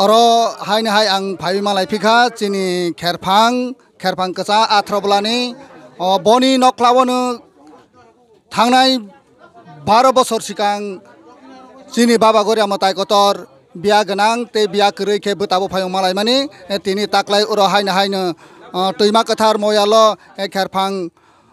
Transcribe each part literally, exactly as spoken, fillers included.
Oro haino hai ang phaiwi malai phikha chini kherphang, kherphang kwchang athro bolani, o, boni nokhlao no thangnai baro bosor sikang chini Baba Goria mwtai kotor biya gwnang tei biya kwrwi khe bwtabo phayung malaimani, tini taklai oro haino haino, o, twima kwthar moyalo, e, kherphang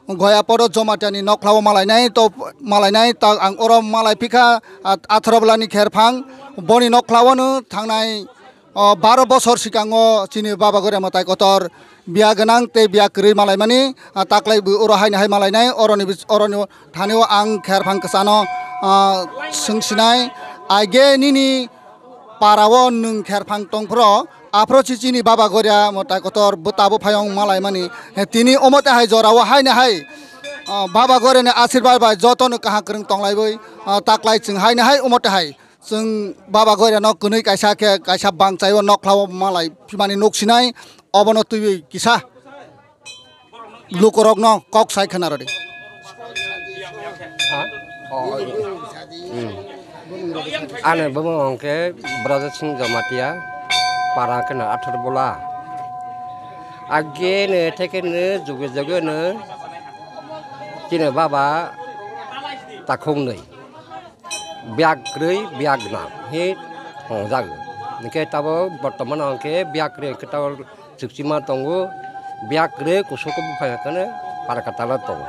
Goya poro Jomatiani nokhlao malainai to malainai ta ang oro malai phikha, a, athro bolani kherphang boni nokhlao no thangnai, o, baro bosor sikango chini Baba Goria mwtai kotor biya gwnang tei biya kwrwi malaimani, a, taklai bo oro haino hai malainai oroni bis-, oroni thanio ang kherphang kwchano, a, swngsinai aige nini parao nwng kherphang tongphro, aphro si chini Baba Goria mwtai kotor bwtabo phayung malaimani. Tini omo tei hai jorao haino hai, ah, Baba Goria ni asirbai bai jotono kaham kwrwng tonglaiwi, ah, taklai chwng haino hai omo tei hai chwng Baba Goria no kwnwi kaisa khe kaisa bangchaio nokhlao malai phimani nuksinai obono twiwi kisa lukurokno kok sai khna rwdi. Ha? Oh, hmm. Ani bumung hwnkhe Braja Singh Jamatia, para hwnkhe no Athar Bola. Age no theke no juge juge no chini baba takhuk nwi. Biyak kwrwi, biyak gwnang hi hwnjago. Hinkhe tabuk bortomano hinkhe biyak kwrwi hinkhe tabuk chukchima tongo, biyak kwrwi kusugo buphang hinkhe para kwtal o tongo.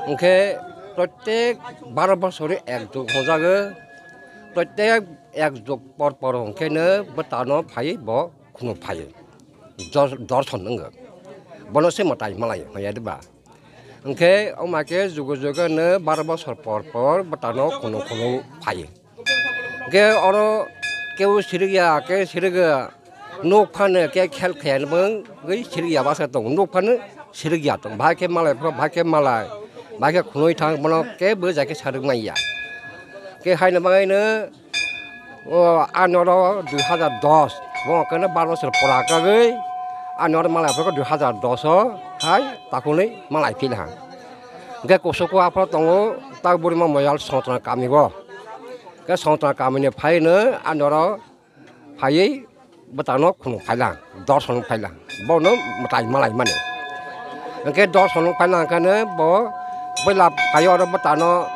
Hinkhe protek baro bosori ek jug hwnjago, protek ek jug por por hinkhe no bwtano phai bo khunuk phaio. Dor-, dorson wngkha. Bono se mwtai malai hwnwi ya de ba. Hwnkhe wngma khe jugo jugo no baro bosor por por bwtano khunu khunu phaio. Hwnkhe oro kebo sirikya khe sirikya nuk phano khe khel khaya wngwi sirikya bwsa tongo. Nuk phano sirikya tongo. Bahai khe malai phano bahai khe malai. Bahai khe khunui thang bono kebo jai khe sarwk manya. Khe haino bagwino O, ani oro dui hazar dos, bo khe baro bosor pora kagwi, ani oro malai phuru dui hazar dos o hai takhunwi malai phila. Hwnkhe kusugo aphuru tongo, tak bwrwima moyal Songtona kami o. Khe Songtona kamini phaino ani oro phaiwi bwtano khunuk phaila, dorson phaila. Bono mwtai malai mani. Hwnkhe dorson phaila hwnkhe bo bwla phai oro bwtano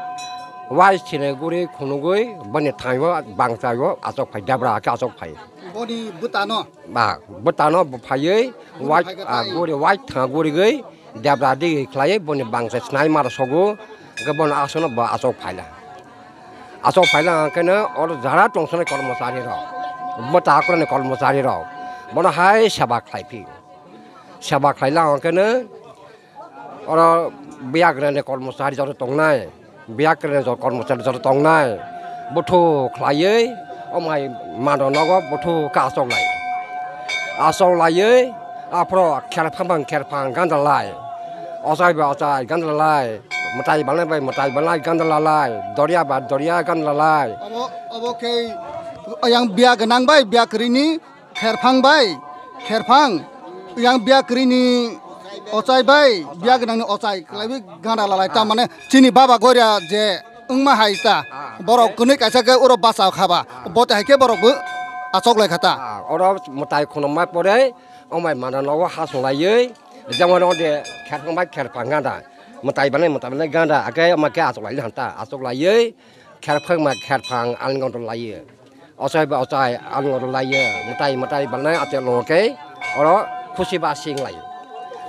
wai sini guri khunugwi boni thango bangchaio achuk phai debra khe achuk phai. Boni bwtano? Ba, bwtano bo phaiwi wai, phai khe ah, tai. Guri wai thang gurigwi debra digi khlaiwi boni bangchai snai maro sogo, hwnkhe bono aswkno bo achuk phaila. Achuk phaila hwnkhe no oro jara tongthoknai kormochari rok, bwta hakrani kormochari rok, bono hai seba khlai phi. Seba khlaila hwnkhe no oro biyakrani kormochari joto tongnai, biyakrani joto kormochari joto tongnai, buthu khlaiwi omai mano nogo buthu khe achuk lai. Achuk laiwi aphuru kherphang bang kherphang ganda lai, ochai ba ochai ganda lai. Mwtai balai bai mwtai balai ganda lalai, doria ba doria ganda lalai. Obo, obo khe yang biya gwnang bai biya kwrwini kherphang bai kherphang, yang biya kwrwini ochai bai biya gwnangni ochai kwlaiwi ganda lalai. Ah. Tamane chini baba goria je wngma hai ta, ah, borok khe? Kwnwi kaisa khe oro bacha khaba, ah, bote hai khe borok bo achok lai kha ta. Ah, oro mwtai khunuma pore omai mana nogo hasung laiwi, jemon ode kherphang bai kherphang ganda. Mwtai bwnai, mwtai bwnai ganda, ake ma khe achuk lai hanta, achuk laiwi kherphang ma kherphang alngodo laiwi. Ochai ba ochai alngodo laiwi, mwtai mwtai bwnai ache longo khe oro khusi ba sing lai.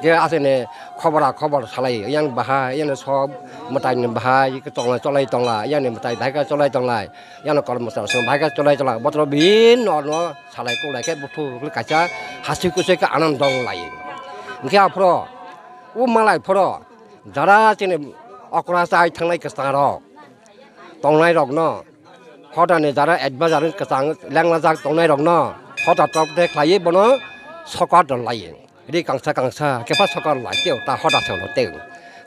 Je achene khobora khobor salai, yang bahai, yang sob mwtai ni bahai, tongla cholai tongla, yang ni mwtai bahai ka cholai tonglai, yang kormo sal song bahai ka cholai tongla, botro bin no no salai kulai khe buthu kaisa hasi kusui khe anand dong lai. Hingkhe aphro, o malai phoro, jara chini okra chai thangnai kwchang rok, tongnai rok no, hoda ni jara advisor kwchang lenglajak tongnai rok no, hoda tok de khlaiwi bono sokar don lai. Ri kangsa kangsa kepha sokar lai teo ta hoda se ulo teo.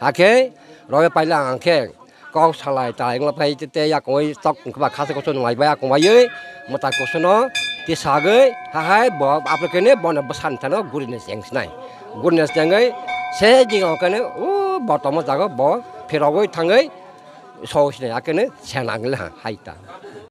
Hakhe roye paila ang khe kok salai ta engla phai te yakungwi tok wngkha ba khasa kusu nung lai bai akung bai mwtai kusu no tisagwi hahai bo apre kene bono bwsan thano guri ni cheng sinai. Guri ni chengwi se jing o kene o bo tomo jago bo phirogwi thangwi so sinai akene se nang le ha hai ta.